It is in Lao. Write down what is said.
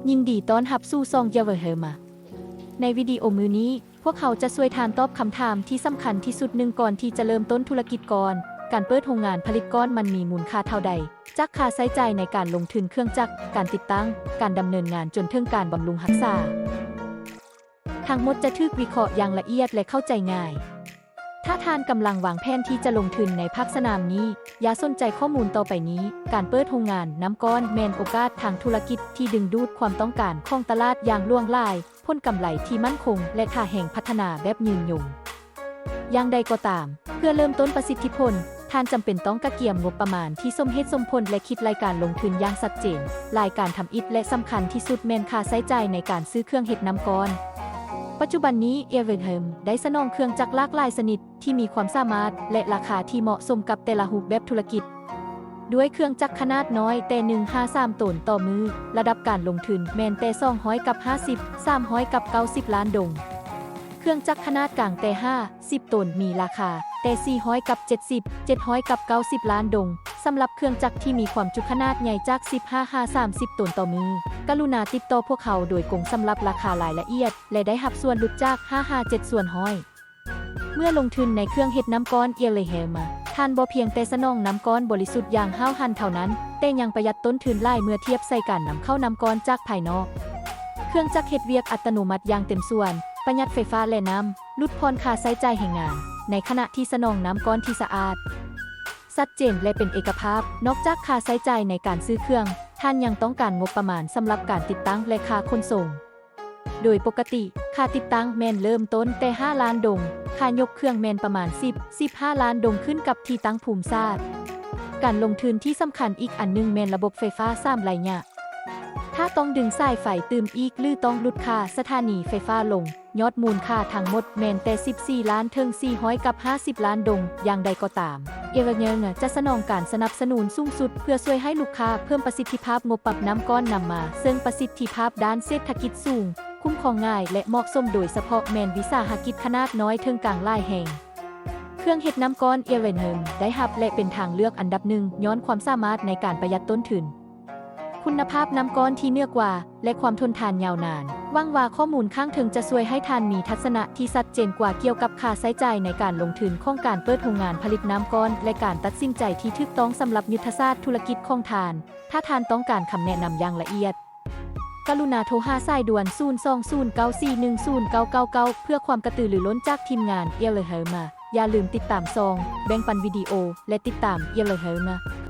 ຍິນດີຕ້ອນຮັບສູ່ຊ່ອງ Yellow Helm. ໃນວິດີໂອມື້ນີ້, ພວກເຮົາຈະຊ່ວຍທ່ານຕອບຄຳຖາມທີ່ສຳຄັນທີ່ສຸດໜຶ່ງ ກ່ອນທີ່ຈະເລີ່ມຕົ້ນທຸລະກິດກ້ອນ. ການເປີດໂຮງງານຜະລິດກ້ອນມັນມີມູນຄ່າເທົ່າໃດ? ຈາກຄ່າໃຊ້ຈ່າຍໃນການລົງທຶນເຄື່ອງຈັກ, ການຕິດຕັ້ງ, ການດຳເນີນງານ ຈົນເຖິງການບຳລຸງຮັກສາ. ທັງໝົດຈະຖືກວິເຄາະຢ່າງລະອຽດ ແລະ ເຂົ້າໃຈງ່າຍ. ຖ້າທ່ານກຳລັງວາງແຜນທີ່ຈະລົງທຶນໃນພາກສະໜາມນີ້, ຢ່າສົນໃຈຂໍ້ມູນຕໍ່ໄປນີ້. ການເປີດໂຮງງານນ້ຳກ້ອນແມ່ນໂອກາດທາງທຸລະກິດທີ່ດຶງດູດຄວາມຕ້ອງການຂອງຕະຫຼາດຢ່າງຫຼວງຫຼາຍ, ຜົນກຳໄລທີ່ໝັ້ນຄົງ ແລະ ທ່າແຮງພັດທະນາແບບຍືນຍົງ. ຢ່າງໃດກໍຕາມ, ເພື່ອເລີ່ມຕົ້ນປະສິດທິຜົນ, ທ່ານຈຳເປັນຕ້ອງກະກຽມງົບປະມານທີ່ສົມເຫດສົມຜົນ ແລະ ຄິດໄລ່ການລົງທຶນຢ່າງຊັດເຈນ. ລາຍການທຳອິດ ແລະ ສຳຄັນທີ່ສຸດແມ່ນຄ່າໃຊ້ຈ່າຍໃນການຊື້ເຄື່ອງເຮັດນ້ຳກ້ອນ. ປັດຈຸບັນນີ້ Yellow Helm ໄດ້ສະໜອງເຄື່ອງຈັກຫຼາກຫຼາຍຊະນິດ ທີ່ມີຄວາມສາມາດ ແລະ ລາຄາທີ່ເໝາະສົມກັບແຕ່ລະຮູບແບບທຸລະກິດ. ດ້ວຍເຄື່ອງຈັກຂະໜາດນ້ອຍແຕ່ໜຶ່ງຫາສາມໂຕນຕໍ່ມື້, ລະດັບການລົງທຶນແມ່ນແຕ່ສອງຮ້ອຍກັບຫ້າສິບ, ສາມຮ້ອຍກັບເກົ້າສິບລ້ານດົງ. ເຄື່ອງຈັກຂະໜາດກາງແຕ່ຫ້າສິບໂຕນມີລາຄາແຕ່ສີ່ຮ້ອຍກັບເຈັດສິບ, ເຈັດຮ້ອຍກັບເກົ້າສິບລ້ານດົງ. ສຳລັບເຄື່ອງຈັກທີ່ມີຄວາມຈຸຂະໜາດໃຫຍ່ຈາກສິບຫ້າຫາສາມສິບໂຕນຕໍ່ມື້, ກະລຸນາຕິດຕໍ່ພວກເຮົາໂດຍກົງສຳລັບລາຄາລາຍລະອຽດ ແລະ ໄດ້ຮັບສ່ວນຫຼຸດຈາກຫ້າຫາເຈັດສ່ວນຮ້ອຍ. ເມື່ອລົງທຶນໃນເຄື່ອງເຮັດນ້ຳກ້ອນ Yellow Helm, ທ່ານບໍ່ພຽງແຕ່ສະໜອງນ້ຳກ້ອນບໍລິສຸດຢ່າງຫ້າວຫັນເທົ່ານັ້ນ, ແຕ່ຍັງປະຢັດຕົ້ນທຶນຫຼາຍເມື່ອທຽບໃສ່ການນຳເຂົ້ານ້ຳກ້ອນຈາກພາຍນອກ. ເຄື່ອງຈັກເຮັດວຽກອັດຕະໂນມັດຢ່າງເຕັມສ່ວນ, ປະຢັດໄຟຟ້າ ແລະ ນ້ຳ, ຫຼຸດຜ່ອນຄ່າໃຊ້ຈ່າຍແຮງງານ, ໃນຂະນະທີ່ສະໜອງນ້ຳກ້ອນທີ່ສະອາດ, ຊັດເຈນ ແລະ ເປັນເອກະພາບ. ນອກຈາກຄ່າໃຊ້ຈ່າຍໃນການຊື້ເຄື່ອງ, ທ່ານຍັງຕ້ອງການງົບປະມານສຳລັບການຕິດຕັ້ງ ແລະ ຄ່າຂົນສົ່ງ. ໂດຍປົກກະຕິ, ຄ່າຕິດຕັ້ງແມ່ນເລີ່ມຕົ້ນແຕ່ຫ້າລ້ານດົງ, ຄ່າຍົກເຄື່ອງແມ່ນປະມານສິບ, ສິບຫ້າລ້ານດົງ ຂຶ້ນກັບທີ່ຕັ້ງພູມສາດ. ການລົງທຶນທີ່ສຳຄັນອີກອັນໜຶ່ງແມ່ນລະບົບໄຟຟ້າສາມໄລຍະ. ຖ້າຕ້ອງດຶງສາຍໄຟຕື່ມອີກ ຫຼື ຕ້ອງຫຼຸດຄ່າສະຖານີໄຟຟ້າລົງ, ຍອດມູນຄ່າທັງໝົດແມ່ນແຕ່ສິບສີ່ລ້ານເຖິງສີ່ຮ້ອຍກັບຫ້າສິບລ້ານດົງ. ຢ່າງໃດກໍຕາມ, Yellow Helm ຈະສະໜອງການສະໜັບສະໜູນສູງສຸດເພື່ອຊ່ວຍໃຫ້ລູກຄ້າເພີ່ມປະສິດທິພາບງົບປະມານນ້ຳກ້ອນນຳມາເຊິ່ງປະສິດທິພາບດ້ານເສດຖະກິດສູງ, ຄຸ້ມຄອງງ່າຍ ແລະ ເໝາະສົມ, ໂດຍສະເພາະແມ່ນວິສາຫະກິດຂະໜາດນ້ອຍເຖິງກາງຫຼາຍແຫ່ງ. ເຄື່ອງເຮັດນ້ຳກ້ອນ Yellow Helm ໄດ້ຮັບ ແລະ ເປັນທາງເລືອກອັນດັບໜຶ່ງ ຍ້ອນຄວາມສາມາດໃນການປະຢັດຕົ້ນທຶນ, ຄຸນນະພາບນ້ຳກ້ອນທີ່ເໜືອກວ່າ ແລະ ຄວາມທົນທານຍາວນານ. ຫວັງວ່າຂໍ້ມູນຂ້າງເທິງຈະຊ່ວຍໃຫ້ທ່ານມີທັດສະນະທີ່ຊັດເຈນກວ່າກ່ຽວກັບຄ່າໃຊ້ຈ່າຍໃນການລົງທຶນຂອງການເປີດໂຮງງານຜະລິດນ້ຳກ້ອນ ແລະ ການຕັດສິນໃຈທີ່ຖືກຕ້ອງສຳລັບຍຸດທະສາດທຸລະກິດຂອງທ່ານ. ຖ້າທ່ານຕ້ອງການຄຳແນະນຳຢ່າງລະອຽດ, ກະລຸນາໂທຫາສາຍດ່ວນສູນສອງສູນເກົ້າສີ່ໜຶ່ງສູນເກົ້າເກົ້າເກົ້າ ເພື່ອຄວາມກະຕືລືລົ້ນຈາກທີມງານ Yellow Helm. ຢ່າລືມຕິດຕາມຊ່ອງ, ແບ່ງປັນວິດີໂອ ແລະ ຕິດຕາມ Yellow Helm ເພື່ອ